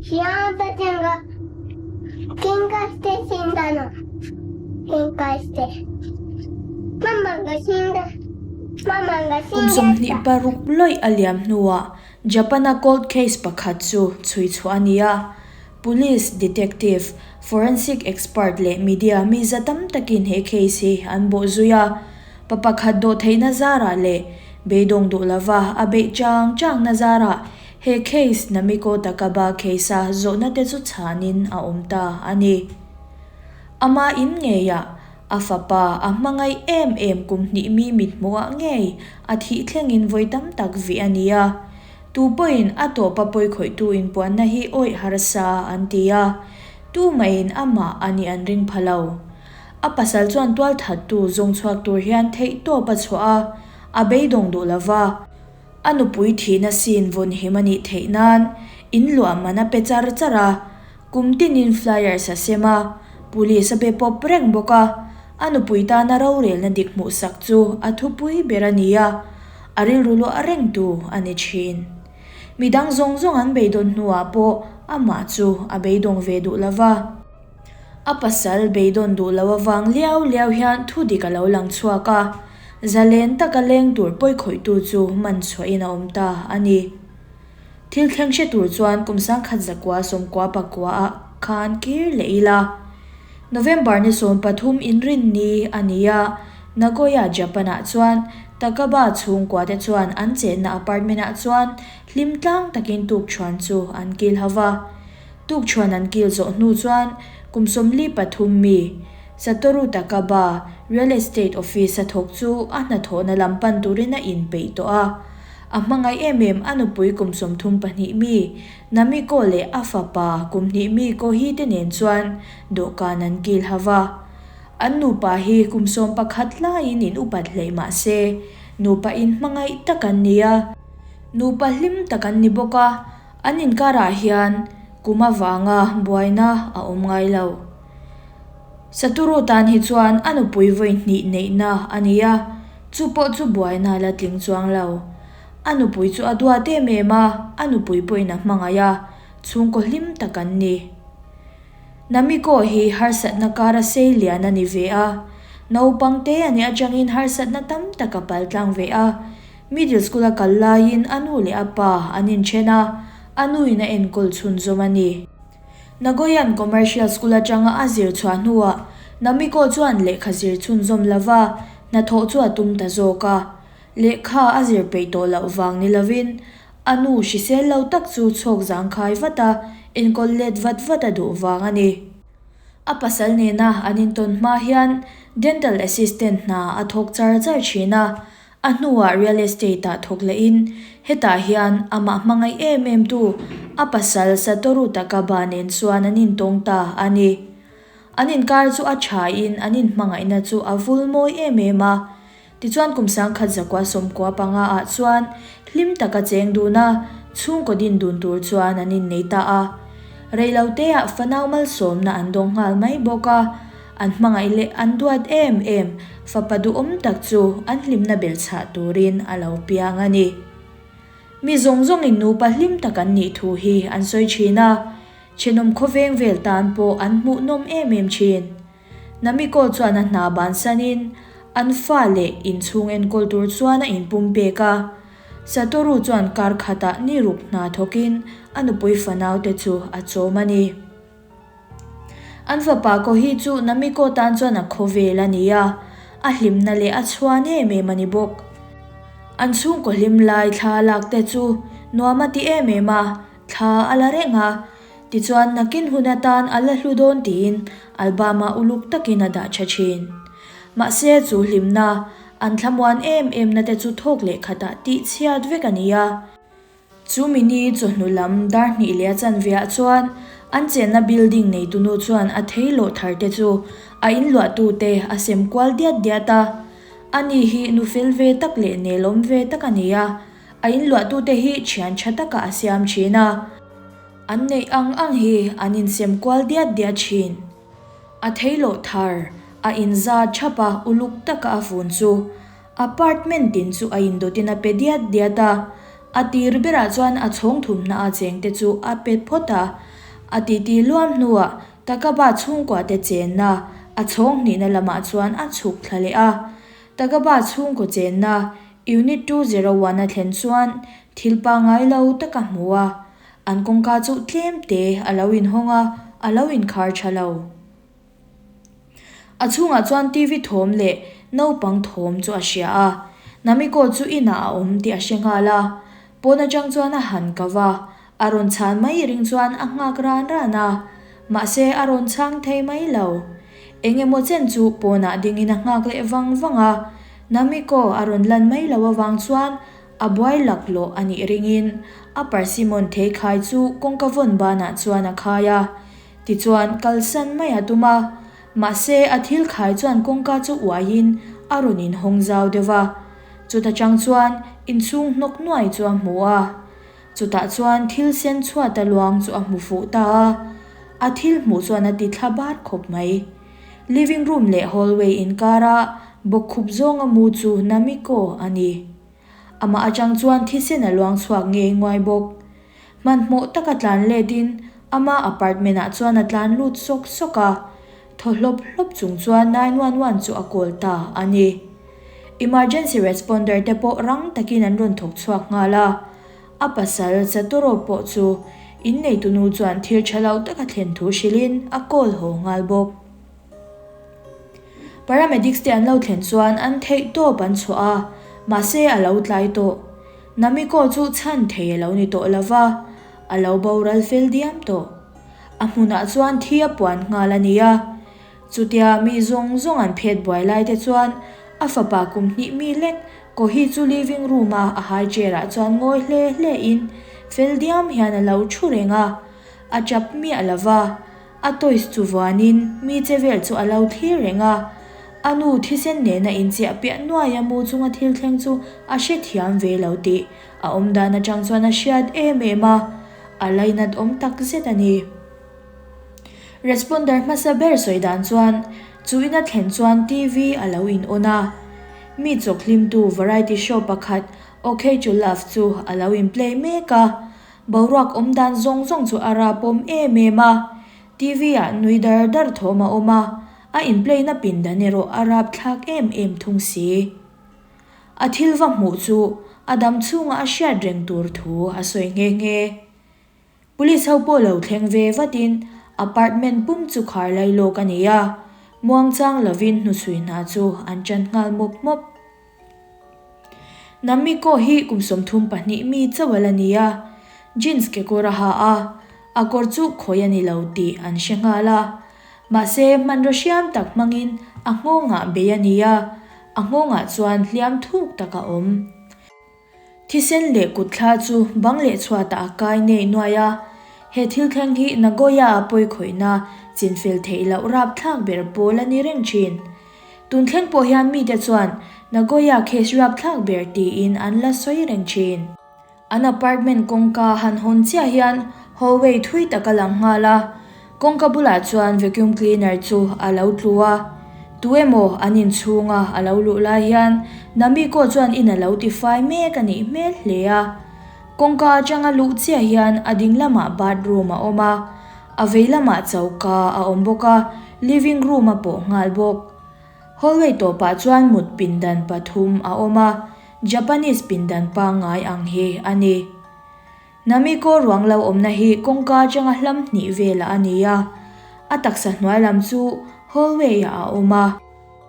幸せちゃんが喧嘩して死んだの。喧嘩して。ママが死んだ。ママが死 Kum んじゃった。 26 lawih a liam hnuah Japan-a cold case pakhat chu chhui chhuah a ni a. Police, detective, forensic expert leh media mi za tam takin he case hi an bawh zui a. Pa pakhat dawh theihna zarah leh beidawng duh lova a beih chang changna zarah he case Namiko Takaba case-a zawhna te chu chhanin a awm ta a ni. Ama in ngeiah a fapa a hmangaih em em kum hnih mi mithmuhah ngei a thih thlengin vawi tam tak vih a ni a. Tu pawhin a tawpa pawikhawihtu inpuanna hi awih harsa an ti a, tumahin amah a nih an ring pha lo. A pasal chuan tualthattu zawng chhuak tur hian theihtawp a chhuah a, a beidawng duh lo va. A nupui thihna sin vawn him a nih theih nan in luah man a pe char char a, kum tinin flyers a sem a, police a be pawp reng bawk a. A nupui tana rorelna dik hmuhsak chu a thupui ber a ni a, a rilru luah rengtu a ni thin. Midang zawng zawng an beidawn hnuah pawh amah chu a beidawng ve duh lo va. A pasal beidawn duh lo avang liau liau hian thu dik a lo lang chhuak a, zalen taka leng tur pawikhawihtu chu man chhuahin a awm ta a ni. Thil thleng hre tur chuan kum 1994 ah khan kir leh ila. November ni 13 inrinni a ni a, Nagoya, Japan ah chuan Takaba chhungkua te chuan an chenna apartment ah chuan hlim tlang takin tukṭhuan chu an kil ho va. Tukṭhuan an kil zawh hnu chuan kum 43 mi Satoru Takaba real estate office a thawk chu a hnathawhna lam pan turin a inpeih tawh a. A hmangaih em em a nupui kum 32 mi Namiko leh a fapa kum 2 mi Kohi te nen chuan dawhkan an kil ho va. An nupa hi kum 11 laiin in upat hleih mah se nupa inhmangaih tak an ni a. Nupa hlim tak an ni bawk a. An inkarah hian kum avanga buaina a awm ngai lo. Satoru tan hi chuan a nupui vawi hnih neihna a ni a, chu pawh chu buaina la tling chuang lo. A nupui chu a duat em em a, a nupui pawhin a hmangaih a, chhungkaw hlim tak an ni. Namiko hi harsatna kara sei lian a ni ve a, naupang te a nih atangin harsatna tam tak a pal tlang ve a. Middle school a kal laiin a nu leh a pa an inthen a, a nuin a enkawl chhunzawm a ni. Nagoyan Commercial School atanga a zir chhuah hnuah Namiko chuan lehkha zir chhunzawm lova hnathawh chu a tum ta zawk a. Lehkha a zir peih tawh loh vang ni lovin a nu hrisel lo tak chu chhawk zangkhai vat a, enkawl let vat vat a duh vang a ni. A pasal nena an intawn hma hian dental assistant hna a thawk char char thin a, A hnuah real estate ah thawk lehin hetah hian amah hmangaih em em tu a pasal Satoru Takaba nen chuan an intawng ta a ni. An inkar chu a thain an inhmangaihna chu a vul mawi em em a. Tichuan kum 1995 ah chuan hlim taka cheng dun a, chhungkaw din dun tur chuan an innei ta a. Reiloteah fanau malsawmna an dawng nghal mai bawk a. An hmangaih leh an duat em em fapa duhawm tak chu an hlimna belhchhah turin a lo piang a ni. Mi zawng zawngin nupa hlim tak an nih thu hi an sawi thin a, thenawm khawveng vel tan pawh an hmuhnawm em em thin. Namiko chuan a hna bansanin an fa leh inchhung enkawl tur chuan a inpumpek a. Satoru chuan kar khatah ni ruk hna thawkin a nupui fanaute chu a chawm a ni. An fapa Kohi chu Namiko tan chuan a khawvel a ni a, a hlimna leh a chhuan em em a ni bawk. An chhungkaw hlim lai thla lak te chu nuam a ti em em a, thla a la reng a, tichuan nakin hun atan a la hlu dawn tiin album-ah uluk takin a dah tha thin. Mahse chu hlimna, an thlamuan em emna te chu thawk leh khatah tihchhiat vek a ni a. Chu mini chawhnu lam dar hnih leh a chanveah chuan an chenna building neitunu chuan a thei lawh thar te chu a inluahtu te a sem kual diat diat a. Ani hi nu fel ve tak leh nelawm ve tak a ni a, a inluahtu te hi thian tha takah a siam thin a. An neih ang ang hi an insem kual diat diat thin. A thei lawh thar a inza thap a uluk taka a fun chu Apartment tin chu a indawtin a pe diat diat a, A tir berah chuan a chhawng thumna a chengte chu a pet phawt a. A titi luam hnuah Takaba chhungkuate chenna a chhawng hnihna lamah chuan a chhuk thla leh a. Takaba chhungkaw chenna Unit 201 a thlen chuan thil pangngai lo tak a hmu a. An kawngka chu tlem te a lo inhawng a, a lo inkhar tha lo. A chhungah chuan TV thawm leh naupang thawm chu a hria a, Namiko chu inah a awm tih a hre nghal a. Pawn atang chuan a han kau a, a rawn chhan mai ring chuan a nghak ran ran a, mahse a rawn chhang thei mai lo. Eng emaw chen chu pawnah dingin a nghak leh vang vang a, Namiko a rawn lan mai lo avang chuan a buai laklawh a nih ringin a persimmon theikhai chu kawngka vawn banah chuan a khai a. Tichuan, kalsan mai a tum a, mahse a thil khai chuan kawngka chu uaiin a rawn inhawng zau deuh va. Chuta chang chuan inchhung hnawk nuai chu a hmu a. Chutah chuan thil sen chhuata luang chu a hmu fuh ta a, a thil hmuh chuan a ti thla bar khawp mai. Living room leh hallway inkara bawkkhup zawnga mu chu Namiko a ni. Amah atang chuan thisen a luang chhuak ngei nguai bawk. Hmanhmawh taka tlan letin ama apartment ah chuan a tlan lut sawk sawk a, thaw hlawp hlawp chung chuan 911 chu a call ta a ni. Emergency responder te pawh rang takin an rawn thawk chhuak nghal a, a pasal Satoru pawh chu inneitunu chuan thil tha lo taka thlen thu hrilhin a call haw nghal bawk. Paramedics te an lo thlen chuan an theih tawp an chhuah a, mahse a lo tlai tawh. Namiko chu chhan thei a lo ni tawh lo va, a lo boral fel diam tawh. A hmunah chuan thi a puan nghal a ni a. Chutia mi zawng zawng an phet buai lai te chuan a fapa kum hnih mi lek Kohi chu living room a a high chair ah chuan ngawi hle hle in fel diam hian a lo thu reng a, a tap miah lo va. A toys chu vuanin mi che vel chu a lo thlir reng a, a nu thisen nena inchiah piah nuaia mu chunga thil thleng chu a hrethiam ve lo tih a awm dan atang chuan a hriat em em a, a lainat awm tak zet a ni. Responder hmasa ber sawi dan chuan chu ina thlen chuan TV a lo in on a, mi chawk hlimtu variety show pakhat Ok To Love chu a lo in play mek a, Boruak awm dan zawng zawng chu a rapawm em em a, TV ah nui dar dar thawm a awm a, a in play na pindan erawh a rapthlak em em thung si. A thil va hmuh chu a dam chhungah a hriat reng tur thu a sawi nghe nghe. Police ho pawh lo thleng ve vatin apartment pum chu khar lai lawk a ni a, muangchang lovin hnuchhui hna chu an tan nghal mawp mawp. Namiko hi kum 32 mi chauh a la ni a, jeans kekawr a ha a, a kawr chu khawi a ni lo tih an hre nghal a. Mahse, hmanraw hriam tak hmangin a nghawngah bei a ni a, a nghawngah chuan hliam thuk tak a awm. Thisen leh kut thla chu bang leh chhuatah a kai nei nuai a, he thil thleng hi Nagoya-a pawikhawihna chinfel theih loh rapthlak ber pawl a ni reng thin. Tun thleng pawh hian mite chuan Nagoya case rapthlak ber tiin an la sawi reng thin. An apartment kawngka han hawn chiah hian hallway thui tak a lang nghal a, kawngka bulah chuan vacuum cleaner chu a lo tlu a. Tu emaw an inchhunga a lo luh lai hian Namiko chuan in a lo tifai mek a nih hmel hle a. Kawngka atanga luh chiah hian a ding lamah bathroom a awm a, a vei lamah choka a awm bawk a, living room a pawh nghal bawk. Hallway tawpah chuan mut pindan pathum a awm a, Japanese pindan pangngai ang hi a ni. Namiko ruang lo awmna hi kawngka atanga hlam hnih velah a ni a, a taksa hnuai lam chu hallway ah a awm a,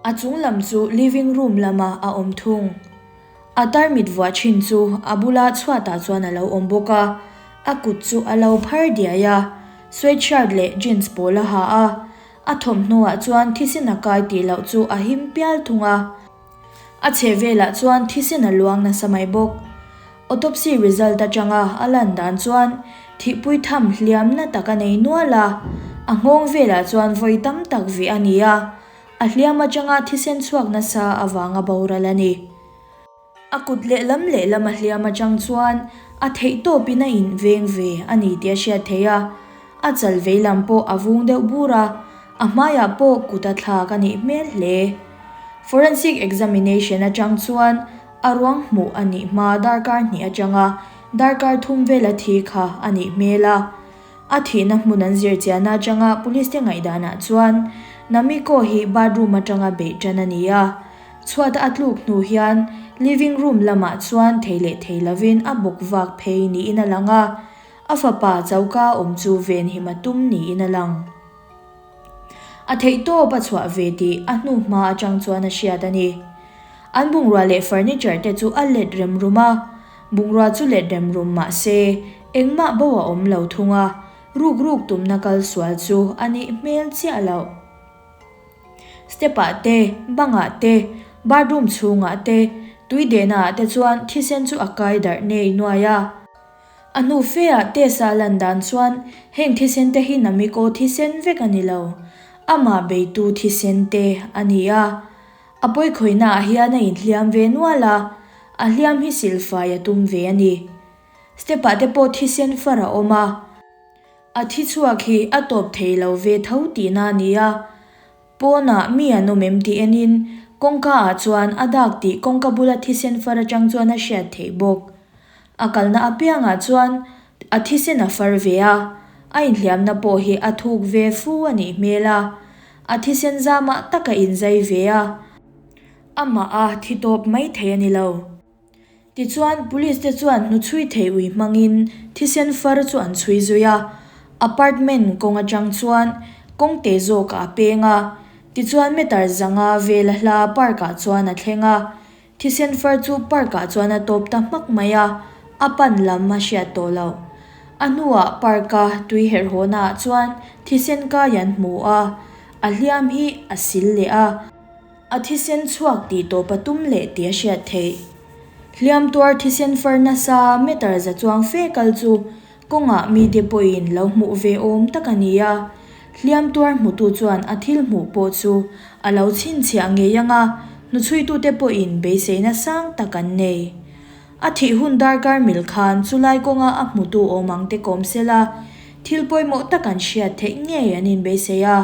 a chung lam chu living room lamah a awm thung. A tarmit vuah thin chu a bula chhuatah chuan a lo awm bawk a, a kut chu a lo phar diai a, sweatshirt leh jeans pawl a ha a, a thawmhnawah chuan thisen a kai tih loh chu a him pial thung a. A chhe velah chuan thisen a luang nasa mai bawk. Autopsy result atanga a lan dan chuan thihpui tham hliamna tak a nei nual a, a nghawng velah chuan vawi tam tak vih a ni a, A hliam atanga thisen chhuak nasa avanga boral a ni. A kut lehlam lehlam a hliam atang chuan a theihtawpin a inveng ve a ni tih a hriat theih a, a chal veilam pawh a vung deuh bur a, a hmaiah pawh kut a thlak a nih hmel hle. Forensic examination atang chuan a ruang hmuh a nih hma darkar hnih atanga. Darkar thum vela thi kha a nih hmel a. A thihna hmun an zir chiahna atanga police te ngaihdanah chuan Namiko hi bathroom atanga beih tan a ni a. Chhuata a tluk hnu hian living room lamah chuan thei leh thei lovin a bawk vak phei niin a lang a. A fapa choka awm chu venhim a tum niin a lang. A theihtawp a chhuah ve tih a hnuhma atang chuan a hriat a ni. An bungrua leh furniture te chu a let rem rum a, bungrua chu let rem rum mah se engmah bo a awm lo thung a, ruk ruk tumna kal sual chu a nih hmel chiah loh. Step ah te, bangah te, bathroom chhungah te, tui dehna ah te chuan thisen chu a kai darh nei nuai a. A hnu fe ah test a lan dan chuan heng thisen te hi Namiko thisen vek a ni lo, amah beitu thisen te a ni a. A pawikhawihna ah hian a inhliam ve nual a, a hliam hi silfai a tum ve a ni. Step ah te pawh thisen far a awm a, a thi chhuak hi a tawp thei lo ve tho tihna a ni a. Pawnah mi an awm em tih enin kawngka ah chuan a dak tih kawngka bula thisen far atang chuan a hriat theih bawk. A kalna apiangah chuan a thisen a far ve a, a inhliamna pawh hi a thuk ve fu a nih hmel a, a thisen zamah tak a inzai ve a, amah a thi tawp mai thei a ni lo. Tichuan, Police te chuan hnuchhui thei ui hmangin thisen far chu an chhui zui a, apartment kawng atang chuan kawng te zawkah a peng a, tichuan meter zanga vela hla park ah chuan a thleng a, thisen far chu park ah chuan a tawp ta hmak mai a, a pan lam a hriat tawh loh. A hnuah park a tui herh hawhna ah chuan thisen kai an hmu a, a hliam hi a sil leh a. A thisen chhuak tih tawp a tum leh tih a hriat theih. Hliam tuar thisen far nasa meter za chuang fe kal chu kawngah mite pawhin lo hmuh ve awm tak a ni a. Hliam tuar hmutu chuan a thil hmuh pawh chu a lo chhinchhiah ngei ang a, hnuchhuitute pawhin beiseina sang tak an nei. A thih hun darkar mil khan chulai kawnga a hmutu awm ang te kawm sela, thil pawimawh tak an hriat theih ngei an inbeisei a.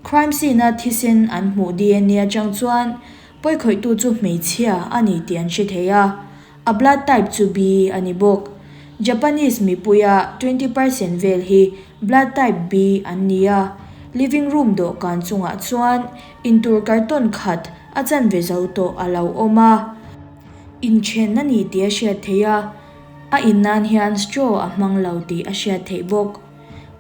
Crime scene-a thisen an hmuh DNA atang chuan pawikhawihtu chu hmeichhia a ni tih an hre thei a, a blood type chu B a ni bawk. Japanese mipuia 20% vel hi blood type B an ni a, living room dawhkan chungah chuan intur carton khat a chanve zo tawh a lo awm a. Inthen a ni tih a hriat theih a, a in nan hian straw a hmang lo tih a hriat theih bawk.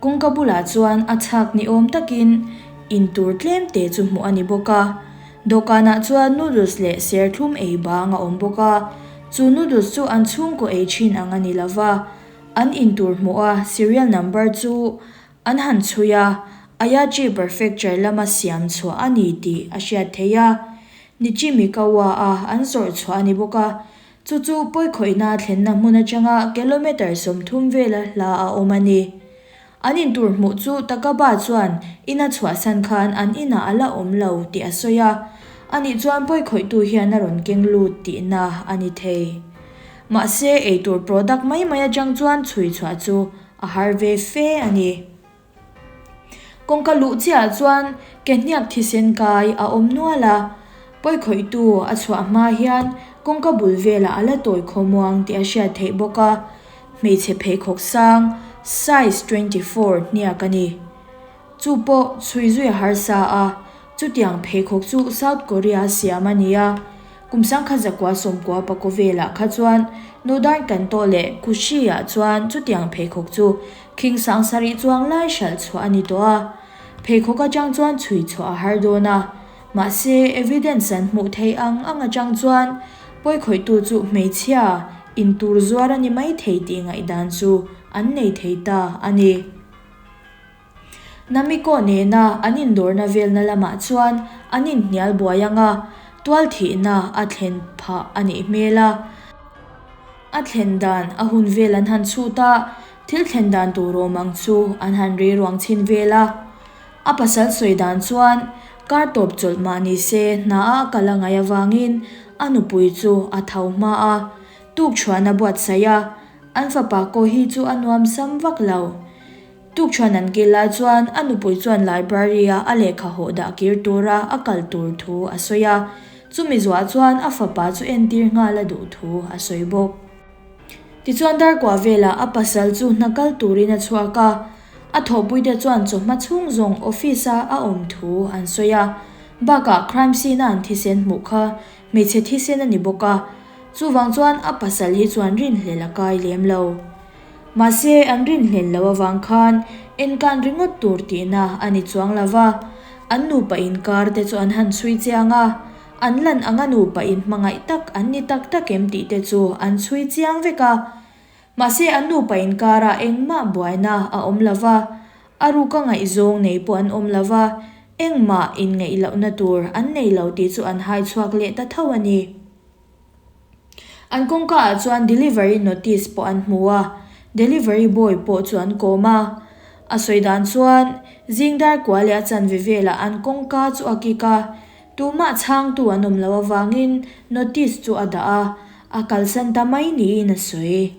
Kawngka bulah chuan a chhak ni awm takin in tur tlem te chu hmuh a ni bawk a. Dawhkanah chuan noodles leh serthlum ei bang a awm bawk a. Chu noodles chu an chhungkaw ei thin ang a ni lo va. An in tur hmuh a serial number chu an han chhui a, Ayachi Prefecture lama siam chhuah a ni tih a hriat theih a. Nichimikawa a an zawrh chhuah a ni bawk a. Chu chu pawikhawihna thlenna hmun atanga kilometre 30 vela hla a awm a ni. An intur hmuh chu Takaba chuan ina chhuahsan khan an inah a la awm lo tih a sawi a, anih chuan pawikhawihtu hian a rawn keng lut tihna a ni thei. Mahse, eitur product mai mai atang chuan chhui chhuah chu a har ve fe a ni. Kawngka luh chiah chuan ke hniak thisen kai a awm nual a, pawikhawihtu a chhuah hma hian kawngka bul velah a la tawi khawmuang tih a hriat theih bawk a, hmeichhe pheikhawk sang size 24 hniak a ni. Chu pawh chhui zui a harsa a, chutiang pheikhawk chu South Korea siam a ni a. Kum sangkhat zakua sawmkua pakaw velah kha chuan Northern Kanto leh Kushi-ah chuan chutiang pheikhawk chu khing sang sarih chuang lai hralh chhuah a ni tawh a. Pheikhawk atang chuan chhui chhuah a har dawn a, mahse evidence an hmuh theih ang ang atang chuan pawikhawihtu chu hmeichhia intur zuar a ni mai thei tih ngaihdan chu an nei thei ta a ni. Namiko nena an indawrna velna lamah chuan an inhnial buai ang a, tualthihna a thlen phah a nih hmel a. A thlen dan a hun vel an han chhut a, thil thlen dan tur awm ang chu an han rei ruang chhin vel a. A pasal sawi dan chuan kar tawp chawlh mah ni se hna a kal a ngaih avangin a nupui chu a tho hma a, tukṭhuan a buatsaih a, an fapa Kohi chu a nuam sam vak lo. Tukṭhuan an kil lai chuan a nupui chuan library-a a lehkha hawh dah kir tura a kal tur thu a sawi a, chumi zuah chuan a fapa chu entir nghal a duh thu a sawi bawk. Tichuan darkua velah a pasal chu hna kal turin a chhuak a, a thawhpuite chuan chawhma chhung zawng office a a awm thu an sawi a. Bakah crime scene a an thisen hmuh kha hmeichhe thisen a ni bawk a, chuvang chuan a pasal hi chuan rinhlelh a kai lem lo. Mahse an rinhlelh loh avang khan enkan ringawt tur tihna a ni chuang lo va, an nupa inkar te chu an han chhui chiang a, an lan anga nupa inhmangaih tak an ni tak tak em tih te chu an chhui chiang vek a. Mahse an nupa inkarah engmah buaina a awm lo va, a ruka ngaihzawng nei pawh an awm lo va, engmah inngeih lohna tur an nei lo tih chu an hai chhuak leh ta tho a ni. An kawngka ah chuan delivery notice pawh an hmu a, delivery boy pawh chu an kawm a. A sawi dan chuan zing dar kua leh a chanve velah an kawngka chu a kik a, tumah chhangtu an awm loh avangin notice chu a dah a, a kalsan ta mai niin a sawi.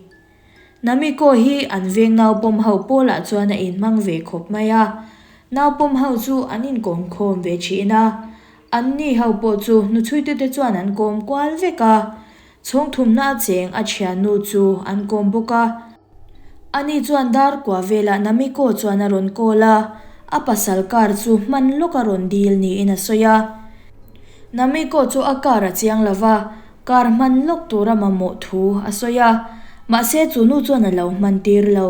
Namiko hi an veng naupawm ho pawlah chuan a inhmang ve khawp mai a, naupawm ho chu an inkawm khawm ve thin a, anni ho pawh chu hnuchhuitute chuan an kawm kual vek a, chhawngthumna a cheng a thiannu chu an kawm bawk a. Ani chuan dar kua velah Namiko chuan a rawn call a, a pasal car chu hman lawk a rawn dil niin a sawi a. Namiko chu a car a chiang lo va, Car hman lawk tura mamawh thu a sawi a, mahse chu nu chuan a lo hman tir lo.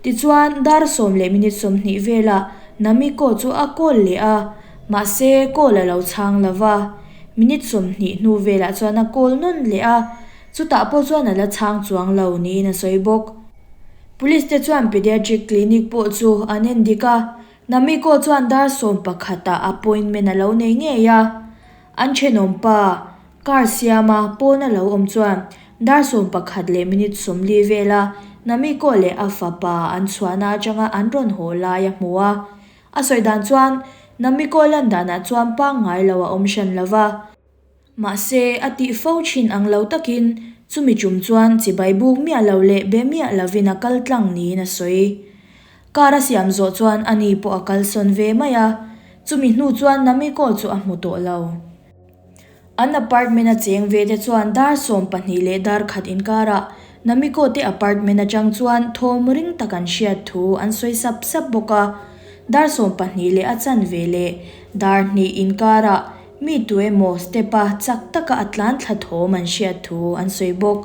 Tichuan, dar 10 leh minute 20 velah Namiko chu a call leh a, mahse call a lo chhang lo va. Minute 20 hnu velah chuan a call nawn leh a, chutah pawh chuan a la chhang chuang lo niin a sawi bawk. Police te chuan pediatric clinic pawh chu an en dik a, Namiko chuan dar 11 ah appointment a lo nei ngei a. An thenawm pa, car siama pawna lo awm chuan dar 11 leh minute 40 vela Namiko leh a fapa an chhuahna atanga an rawn haw lai a hmu a. A sawi dan chuan Namiko lan danah chuan pangngai lo a awm hran lo va. Mahse, a tih fo thin ang lo takin chumi tum chuan chibai buk miah lo leh be miah lovin a kal tlang niin a sawi. Car a siam zawh chuan ani pawh a kalsawn ve mai a, chumi hnu chuan Namiko chu a hmu tawh lo. An apartment a cheng ve te chuan dar 12 leh dar khat inkarah Namiko te apartment atang chuan thawm ring tak an hriat thu an sawi sap sap bawk a. Dar 12 leh a chanve leh dar hnih inkarah mi tuemaw step a chak taka a tlan thla thawm an hriat thu an sawi bawk.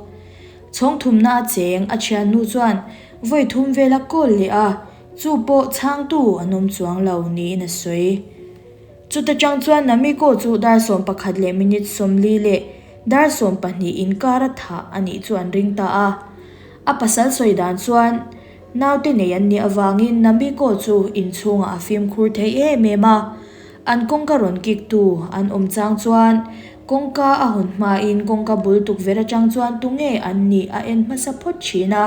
Chhawng thumna a cheng a thiannu chuan vawi thum vel a call leh a, chu pawh chhangtu an awm chuang lo niin a sawi. Chuta chang chuan Namiko chu dar 11 leh minute 40 leh dar 12 inkar a thah a nih chu an ring ta a. A pasal sawi dan chuan naute nei an nih avangin Namiko chu inchhungah a fimkhur thei em em a, an kawngka rawn kik tu an awm chang chuan kawngka a hawn hmain kawngka bul tukverh atang chuan tunge an nih a en hmasa phawt thin a.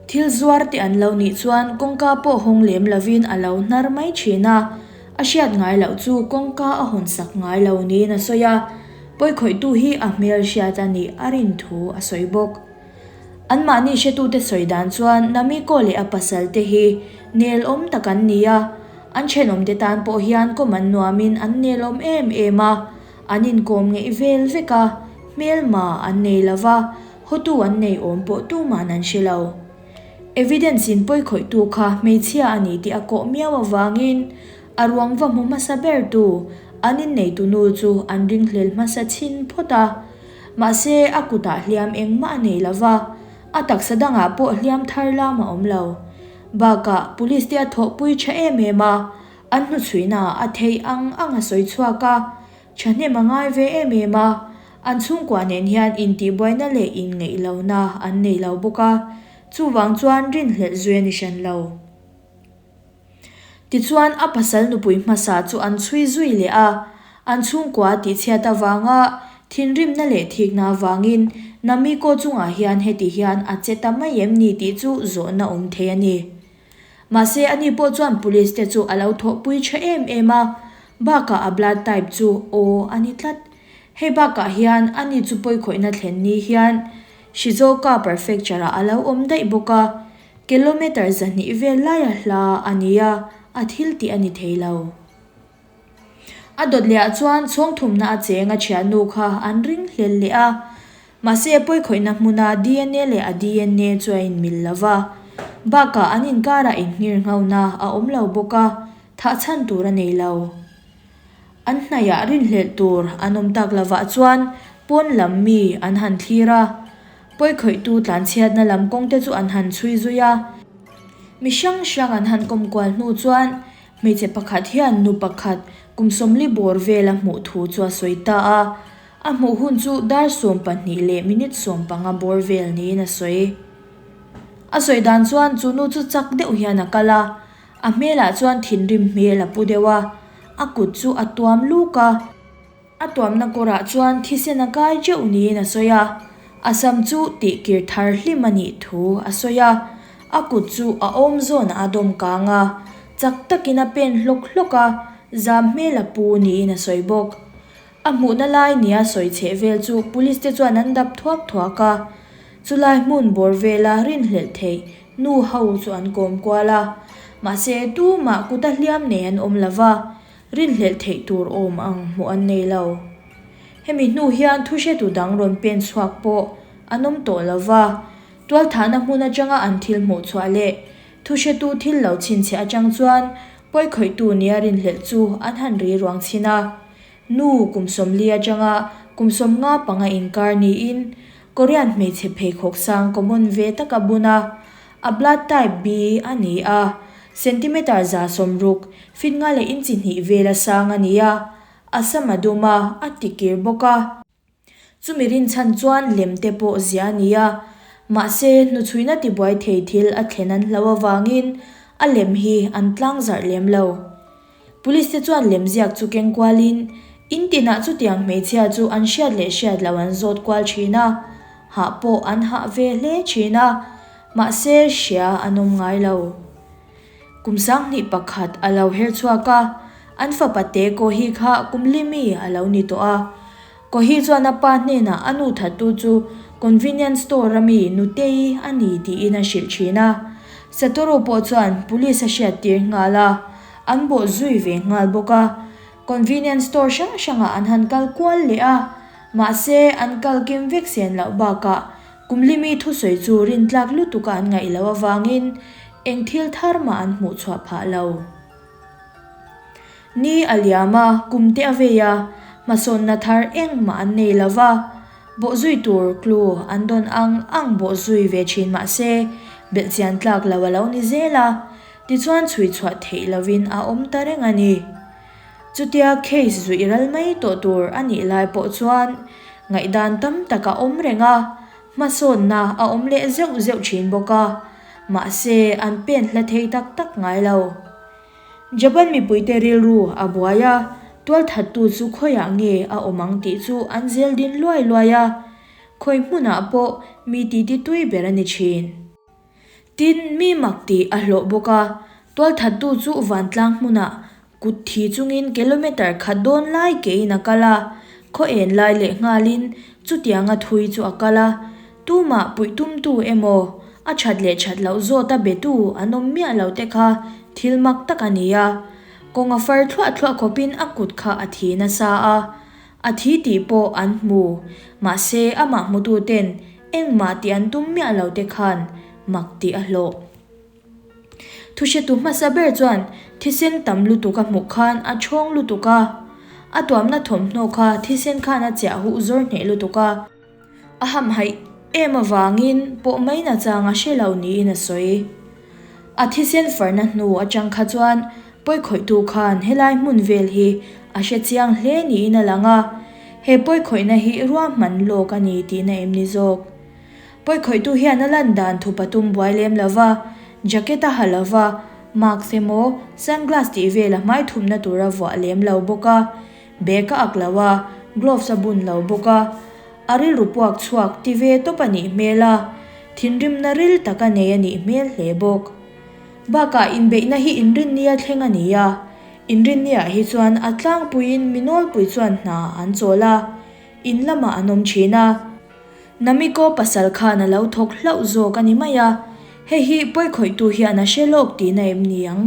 Thil zuar te an lo nih chuan kawngka pawh hawng lem lovin a lo hnar mai thin a, a hriat ngai loh chu kawngka a hawn sak ngai lo niin a sawi a, pawikhawihtu hi a hmel hriat a nih a rin thu a sawi bawk. Anmahni hretute sawi dan chuan Namiko leh a pasal te hi nelawm tak an ni a, an thenawmte tan pawh hian kawm an nuamin an nelawm em em a, an inkawm ngeih vel vek a, hmelma an nei lo va, Hotu an nei awm pawh tuman an hre lo. Evidence in pawikhawihtu kha hmeichhia a ni tih a kawh miau avangin a ruang va hmu hmasa ber tu an inneitu nu chu an ringhlel hmasa chhin phawt a. Mahse a kutah hliam engmah a nei lo va, a taksa dangah pawh hliam thar lam a awm lo. Bakah police te a thawhpui tha em em a, an hnuchhuihnaah a theih ang ang a sawi chhuak a, thahnem a ngai ve em em a. An chhungkua nen hian intihbuaina leh inngeih lohna an nei lo bawk a, chuvang chuan rinhlelh zui a ni hran lo. Tichuan a pasal nupui hmasa chu an chhui zui leh a, an chhungkua tihchhiat avanga thinrimna leh thikna avangin Namiko chungah hian heti hian a che ta mai em ni tih chu zawhna awm thei a ni. Mahse ani pawh chuan police te chu a lo thawhpui tha em em a, bakah a blood type chu O a ni tlat. Hei bakah hian ani chu pawikhawihna thlen ni hian Shizuoka Prefecture ah a lo awm daih bawk a, kilometre 200 vel laia hla a ni a, a thil tih a ni thei lo. A dawt lehah chuan chhawng thumna a cheng a thiannu kha an ring hlel leh a. Mahse, pawikhawihna hmuna dna leh a dna chu a inmil lo va. Bakah an inkarah innghirnghona a awm lo bawk a, thah chhan tur a nei lo. An hnaihah rinhlelh tur an awm tak lovah chuan pawn lam mi an han thlir a, pawikhawihtu tlanchhiatna lam kawngte chu an han chhui zui a. Mi hrang hrang an han kawm kual hnu chuan hmeichhe pakhat hian nu pakhat kum 40 bawr vel a hmuh thu chu a sawi ta a, a hmuh hun chu dar 12 leh minute 15 bawr vel niin a sawi. A sawi dan chuan chu nu chu chak deuh hian a kal a, A hmelah chuan thinrim hmel a pu deuh a, a kut chu a tuam luk a. A tuamna kawrah chuan thisen a kai teuh niin a sawi a, a sam chu tihkir thar hlim a nih thu a sawi a. A kut chu a awm zawnah a dawm kang a, chak takin a pen hlawk hlawk a, zam hmel a pu niin a sawi bawk. A hmuhna lai nia sawi chheh vel chu police te chuan an dap thuak thuak a, chulai hmun bawr vela rinhlelh theih nu ho chu an kawm kual a, mahse tumah kuta hliam nei an awm lo va, rinhlelh theih tur awm ang hmuh an nei lo. Hemi hnu hian thuhretu dang rawn pen chhuak pawh an awm tawh lo va, tualthahna hmun atanga an thil hmuh chhuah leh thuhretu thil lo chhinchhiah atang chuan pawikhawihtu nia rinhlelh chu an han ri ruang chhin a. Nu kum 40 atanga kum 55 inkar niin Korean hmeichhe pheikhawk sang common ve tak a bun a, a blood type B a ni a, centimeter 160, feet nga leh inchi hnih vela sang a ni a, a sam a dum a, a tikir bawk a. Chumi rinchhan chuan lem te pawh ziah a ni a, mahse hnuchhuina tibuai thei thil a thlen an hlo avangin a lem hi an tlangzarh lem lo. Police te chuan lem ziak chu keng kualin in tinah chutiang hmeichhia chu an hriat leh hriat loh an zawt kual thin a, hah pawh an hah ve hle thin a, mahse hria an awm ngai lo. Kum 2001 a lo her chhuak a, an fapa te Kohi kha kum li mi a lo ni tawh a. Kohi chuan a pa hnenah a nu thattu chu convenience store a mi Nutei a ni tiin a hrilh thin a. Satoru pawh chuan police a hriattir nghal a, an bawh zui ve nghal bawk a. Convenience store hrang hrangah an han kal kual leh a, mahse an kal kim vek sen loh bakah Kum li mi thusawi chu rintlak lutuka an ngaih loh avangin eng thil thar mah an hmuh chhuah phah lo. Ni a liam a, kum te a vei a, hmasawnna thar engmah an nei lo va, bawhzui tur clue an dawn ang ang bawhzui ve thin mah se, belhchian tlak lo a lo ni zel a, tichuan chhui chhuah theih lovin a awm ta reng a ni. Chutia case zuih ral mai tawh tur a nih lai pawh chuan ngaihdan tam tak a awm reng a, hmasawnna a awm leh zeuh zeuh thin bawk a, mahse an pen hla thei tak tak ngai lo. Japan mipuite rilru a buai a, tualthattu chu khawiah nge a awm ang tih chu an zel din luai luai a, khawi hmunah pawh mi titi tui ber a ni thin. Tin, mi mak tih a hlawh bawk a, tualthattu chu vantlang hmunah kut thi chungin kilometre khat dawn lai kein a kal a, khaw en lai leh nghalin chutianga thui chu a kal a, tumah puih tumtu emaw a that leh that loh zawta betu an awm miah lo te kha thil mak tak a ni a, kawng a far thluah thluah khawpin a kut kha a thi nasa a, A thi tih pawh an hmu. Mahse, amah hmututen engmah tih an tum miah lo te khan mak tih a hlawh. Thuhretu hmasa ber chuan thisen tam lutuk a hmuh khan a chhawng lutuk a. A tuamna thawmhnaw kha thisen khan a chiah huh zawr hneh lutuk a. A hamhaih em avangin pawh mai nachang a hre lo niin a sawi. A thisen farna hnu atang kha chuan pawikhawihtu khan helai hmun vel hi a hre chiang hle niin a lang a, he pawikhawihna hi ruahman lawk a ni tihna em ni zawk? Pawikhawihtu hian a lan dan thupa tum buai lem lova, jacket a ha lova, mask emaw sunglass tih vel a hmai thumna tur a vuah lem lo bawk a, Bag a ak lo a, gloves a bun lo bawk a, a rilru puak chhuak ti ve tawp a nih hmel a, thinrimna ril tak a nei a nih hmel hle bawk. Bakah inbeihna hi inrinnia thleng a ni a, inrinniah hi chuan a tlangpuiin mi nawlpui chuan hna an chawl a, in lamah an awm thin a. Namiko pasal khan a lo thawk hlauh zawk a ni mai a, hei hi pawikhawihtu hian a hre lawk tihna em ni ang?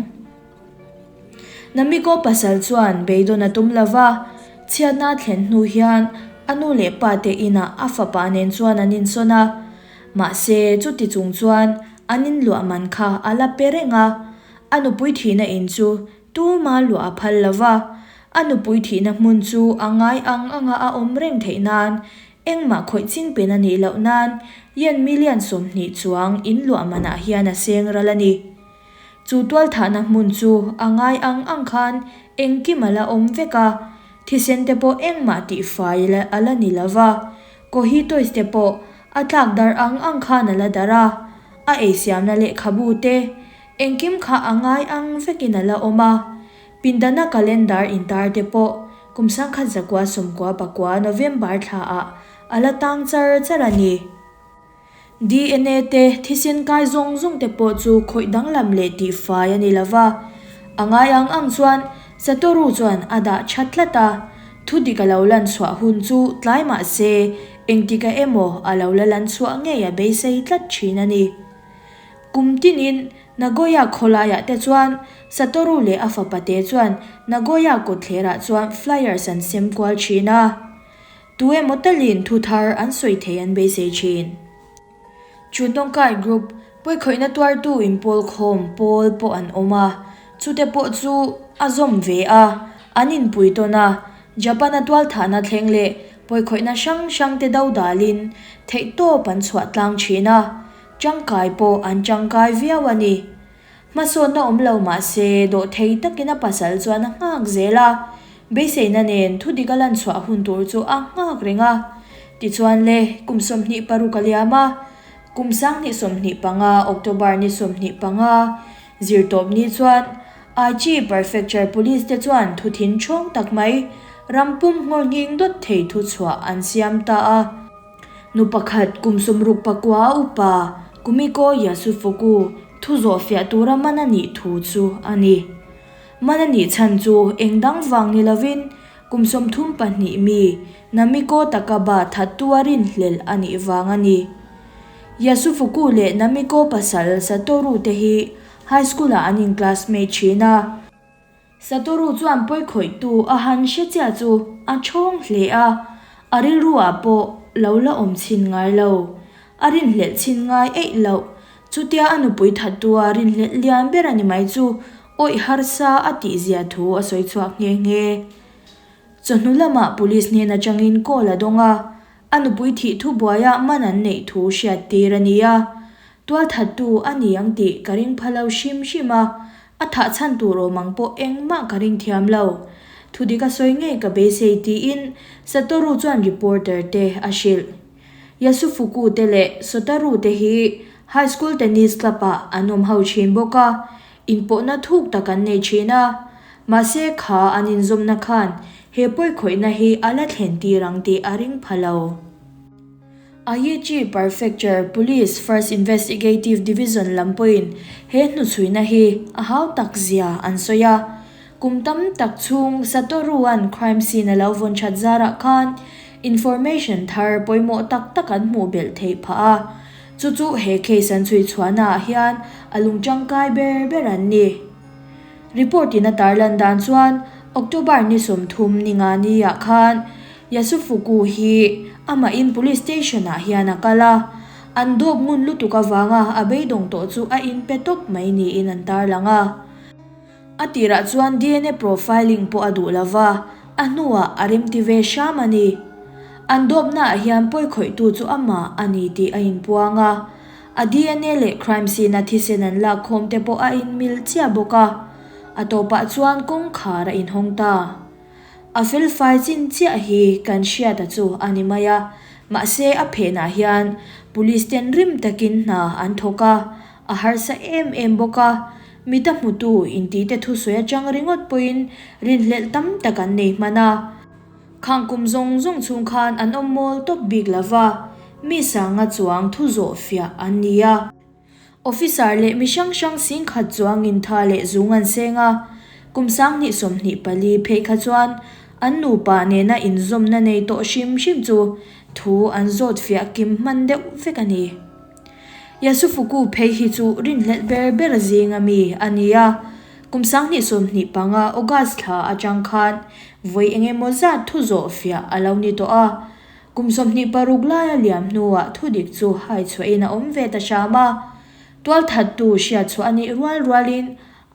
Namiko pasal chuan beidawn a tum lo va, chhiatna a thlen hnu hian a nu leh pa te inah a fapa nen chuan an insawn a. Mahse, chuti chung chuan an inluah man kha a la pe reng a, a nupui thihna in chu tuma luah a phal lo va, a nupui thihna hmun chu a ngai ang anga a awm reng theih nan engmah khawih ching pen a nih loh nan yen million 20 chuang inluah manah hian a seng ral a ni. Chu tualthahna hmun chu a ngai ang ang khan engkim a la awm vek a, thisen te pawh engmah tihfai a la ni lo va, Kohi toys te pawh a tlak darh ang ang khan a la darh a, a eisiamna lehkhabu te engkim kha a ngai ang vekin a la awm a, pindana calendar intar te pawh kum 1999 November thlaah a la tang char char a ni. DNA te, thisen kai zawng zawng te pawh chu khawih danglam leh tihfai a ni lo va. A ngai ang ang chuan Satoru chuan a dah tha tlat a, thu dik a lo lan chhuah hun chu tlai mah se engtika emaw a lo la lan chhuah ngei a beisei tlat thin a ni. Kum tinin Nagoya khawlaiah te chuan Satoru leh a fapate chuan Nagoya kawtthlerah chuan flyers an sem kual thin a. Tu emaw talin thu thar an sawi thei an beisei thin. Chu tawngkai group pawikhawihna tuartu inpawl khawm pawl pawh an awm a, chute pawh chu a zawm ve a, an inpui tawn a, Japan-a tualthahna thleng leh pawikhawihna hrang hrangte do dalin theihtawp an chhuah tlang thin a, tangkai pawh an tangkai viau a ni. Hmasawnna awm lo mah se, dawhthei takin a pasal chuan a nghak zel a. Beiseina nen thudik a lan chhuah hun tur chu a nghak reng a. Tichuan le, kum 26 a liam a. Kum 2025 October ni 25, zirtawpni chuan Aichi Prefecture Police te chuan thuthin ṭhawng tak mai, ram pum nghawr nghing dawt thei thuchhuah an siam ta a. Nu pakhat kum 69 a upa Kumiko Yasufuku thu zawh fiah tura man a nih thu chu a ni. Man a nih chhan chu eng dang vang ni lovin kum 32 mi Namiko Takaba thattu a rinhlelh a nih vang a ni. Yasufuku leh Namiko pasal Satoru te hi high school-ah an in classmate thin a. Satoru chuan pawikhawihtu a han hre chiah chu a ṭhawng hle a, a rilruah pawh lo la awm chhin ngai lo. A rinhlelh chhin ngai eih loh. Chutia a nupui thattua rinhlelh lian ber a ni mai chu awih harsa a tihzia thu a sawi chhuak nghe nghe. Chawhnu lamah police hnen aṭangin call a dawng a, a nupui thih thu buaiah man an neih thu hriattir a ni a. Tualthattu a ni ang tih ka ring pha lo hrim hrim a, a thah chhan tur awm ang pawh engmah ka ring thiam lo. Thudik a sawi ngei ka beisei tiin Satoru chuan reporter te a hrilh. Yasufuku te leh Sotaru te hi High School Tennis Club ah an awm ho thin bawk a, inpawhna thuk tak an nei thin a. Mahse kha an inzawmna khan he pawikhawihna hi a la thlen tir ang tih a ring pha lo. Aichi Prefecture Police First Investigative Division lam pawhin he hnuchhuina hi a hau tak zia an sawi a. Kum tam tak chhung Satoru-a'n crime scene a lo vawn that zarah khan information thar pawimawh tak tak an hmuh belh theih phah a. Chu chu he case an chhui chhuahnaah hian a lung tangkai ber ber an ni. Report in a tarlan dan chuan October ni 30 ni nga ni ah khan Yasufuku hi amah in police station ah hian a kal a, an dawp ngun lutuk avanga a beidawng tawh chu a in pe tawp mai niin an tarlang a. A tirah chuan DNA profiling pawh a duh lova, a hnuah a remti ve hram a ni. An dawpnaah hian pawikhawihtu chu amah a ni tih a inpuang a. A DNA leh crime scene a thisen an lak khawm te pawh a inmil chiah bawk a, a tawpah chuan kawngkhar a inhawng ta. A felfai chin chiah hi kan hriata chu a ni mai a, mahse a phenah hian police ten rim takin hna an thawk a, a harsa em em bawk a, mita hmutu intihte thusawi atang ringawt pawhin rinhlelh tam tak an nei hman a. Khang kum zawng zawng chhung khan an awm mawl tawp bik lo va, mi sanga chuang thu zawh fiah an ni a. Officer leh mi hrang hrang 10,000 chuangin tha leh zung an seng a, kum 2024 phei kha chuan an nupa nena inzawmna nei tawh hrim hrim chu thu an zawt fiah kim hman deuh vek a ni. Yasufuku phei hi chu rinhlelh ber ber zinga mi a ni a, kum 2025 August thla atang khan vawi eng emaw zat thu zawh fiah a lo ni tawh a. Kum 26 laia liam hnuah thudik chu hai chhuahin a awm ve ta hram a. Tualthattu hriatchhuah a nih rual rualin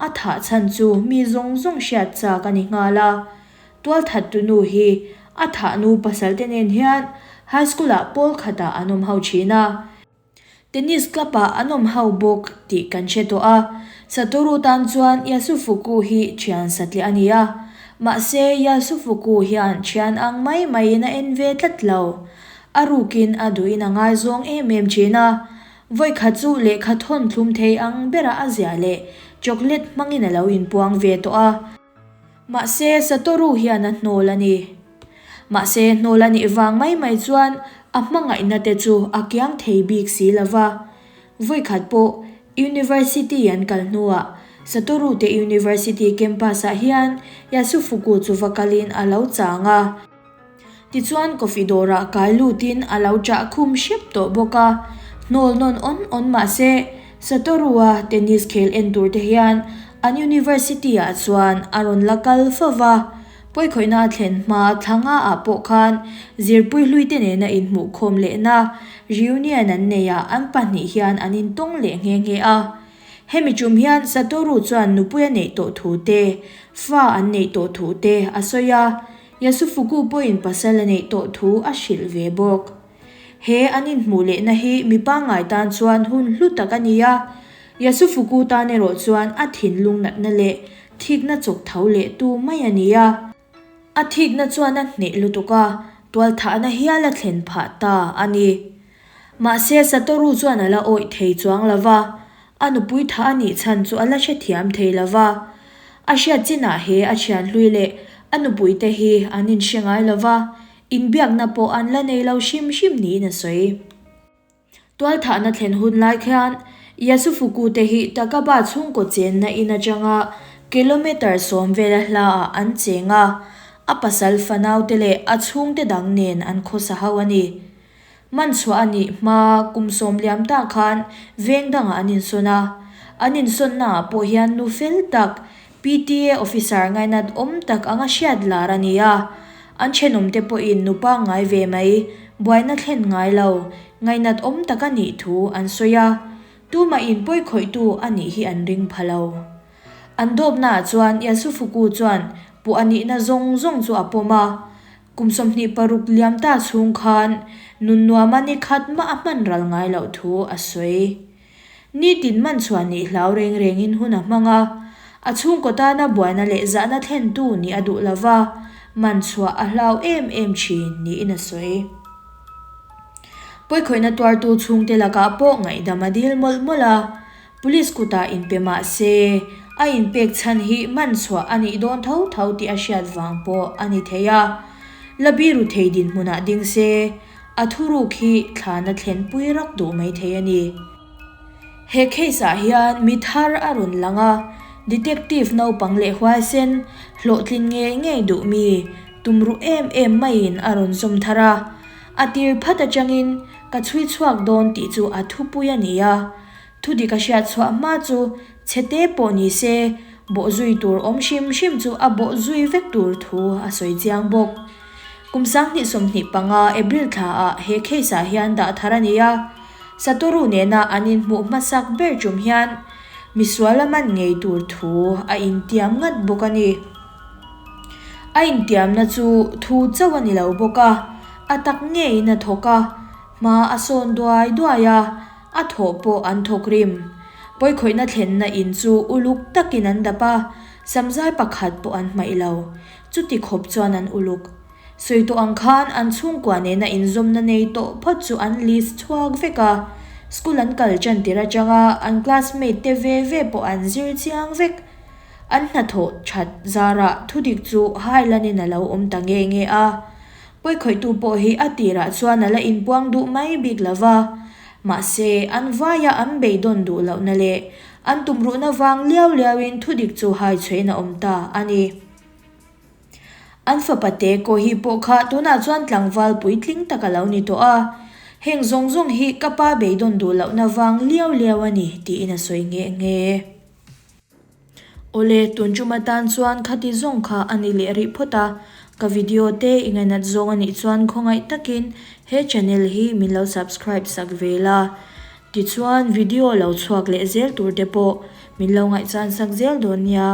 a thah chhan chu mi zawng zawng hriat chak a ni nghal a. Tualthattu nu hi a thah nu pasalte nen hian high school-ah pawl khatah an awm ho thin a. Tennis club-ah an awm ho bawk tih kan hre tawh a, Satoru tan chuan Yasufuku hi thian satliah a ni a, mahse Yasufuku hian thian ang mai maiin a en ve tlat lo. A rukin a duhin a ngaizawng em em thin a, vawikhat chu lehkha thawn thlum thei ang bera a ziah leh chocolate hmangin a lo inpuang ve tawh a. Mahse, Satoru hian a hnawl a ni. Mahse, hnawl a nih vang mai mai chuan a hmangaihna te chu a kiang thei bik si lo va. Vawikhat pawh University an kal hnuah Satoru te University campus ah hian Yasufuku chu va kalin a lo chang a. Tichuan coffee dawrah kai lutin a lo ṭah khum hrep tawh bawk a, hnawl nawn awn awn mah se Satoru-a tennis khel en tur te hian an university ah chuan a rawn la kal fo va, pawikhawihna a thlen hma thla nga ah pawh khan zirpui hlui te nena inhmuhkhawm lehna reunion an neihah an pahnih hian an intawng leh nghe nghe a. Hemi tum hian Satoru chuan nupui a neih tawh thu te, fa an neih tawh thu te a sawi a. Yasufuku pawhin pasal a neih tawh thu a hrilh ve bawk. He an inhmuh lehna hi mi pangngai tan chuan hun hlu tak a ni a, Yasufuku tan erawh chuan a thinlung natna leh thikna chawk tho leh tu mai a ni a. A thikna chuan a hneh lutuk a, tualthahna hial a thlen phah ta a ni. Mahse Satoru chuan a la awih thei chuang lo va, a nupui tha a nih chhan chu a la hrethiam thei lo va. A hriat chinah he a thian hlui leh a nupui te hi an inhre ngai lo va, inbiakna pawh an la nei lo hrim hrim niin a sawi. Tualthahna thlen hun lai khian Yasufuku te hi Takaba chhungkaw chenna in atanga kilometre 10 vela hlaah an cheng a, a pasal fanaute leh a chhungte dang nen an khawsa ho a ni. Man chhuah a nih hma kum 10 liam ta khan veng dangah an insawn a, an insawnnaah pawh hian nu fel tak, PTA officer ngainat awm tak anga hriat lar a ni a. An thenawmte pawhin nu pangngai ve mai, buaina thlen ngai lo, ngainat awm tak a nih thu an sawi a, tumah in pawikhawihtu a nih hi an ring pha lo. An dawpnaah chuan Yasufuku chuan puh a nihna zawng zawng chu a pawm a, Kum 26 liam ta chhung khan nun nuama ni khat mah a hman ral ngai loh thu a sawi. Nitin man chhuah nih hlau reng rengin hun a hmang a, a chhungkaw tana buaina leh zahna thlentu nih a duh lova, man chhuah a hlau em em thin niin a sawi. Pawikhawihna tuartu chhungte lakah pawh ngaihdam a dil mawlh mawlh a, Police kutah inpe mah se, a inpek chhan hi man chhuah a nih dawn tho tho tih a hriat vang pawh a ni thei a. La biru thei dinhmunah ding se, a thuruk hi thlana thlenpui rak duh mai thei a ni. He case ah hian mi thar a rawn lang a, detective naupang leh huaisen, hlawhtlin ngei ngei duh mi, tumruh em em maiin a rawn zawm thar a. A tir phat atangin ka chhui chhuak dawn tih chu a thupui a ni a. Thudik a hriat chhuah hma chu chhete pawh ni se, bawh zui tur awm hrim hrim chu a bawh zui vek tur thu a sawi chiang bawk. Kum 2025 April thla ah he case ah hian dah thar a ni a, Satoru nena an inhmuh hmasak ber tum hian misual a man ngei tur thu a intiam ngat bawk a ni. A intiamna chu thu chauh a ni lo bawk a, a tak ngeiin a thawk a, hma a sawn duai duai a, A thawh pawh an thawk rim. Pawikhawihna thlenna in chu uluk takin an dap a, samzai pakhat pawh an hmaih lo. Chuti khawp chuan an uluk. Sawi tawh ang khan an chhungkua nena inzawmna nei tawh phawt chu an list chhuak vek a, school an kal tan tir atanga an classmate te ve ve pawh an zir chiang vek. An hnathawh that zarah thudik chu hailanin a lo awm ta nge nge a. Pawikhawihtu pawh hi a tirah chuan a la inpuang duh mai bik lo va, mahse an vaia an beidawn duh lohna leh an tumruhna vang liau liauin thudik chu hai chhuahin a awm ta a ni. An fapa te Kohi pawh kha tunah chuan tlangval puitling tak a lo ni tawh a, heng zawng zawng hi ka pa beidawn duh lohna vang liau liau a ni tiin a sawi nghe nghe. Awle, tun tum atan chuan khati zawng kha a ni leh rih phawt a. Ka video te i ngainat zawng a nih chuan khawngaih takin he channel hi min lo subscribe sak ve la. Tichuan video lo chhuak leh zel tur te pawh min lo ngaihchan sak zel dawn nia.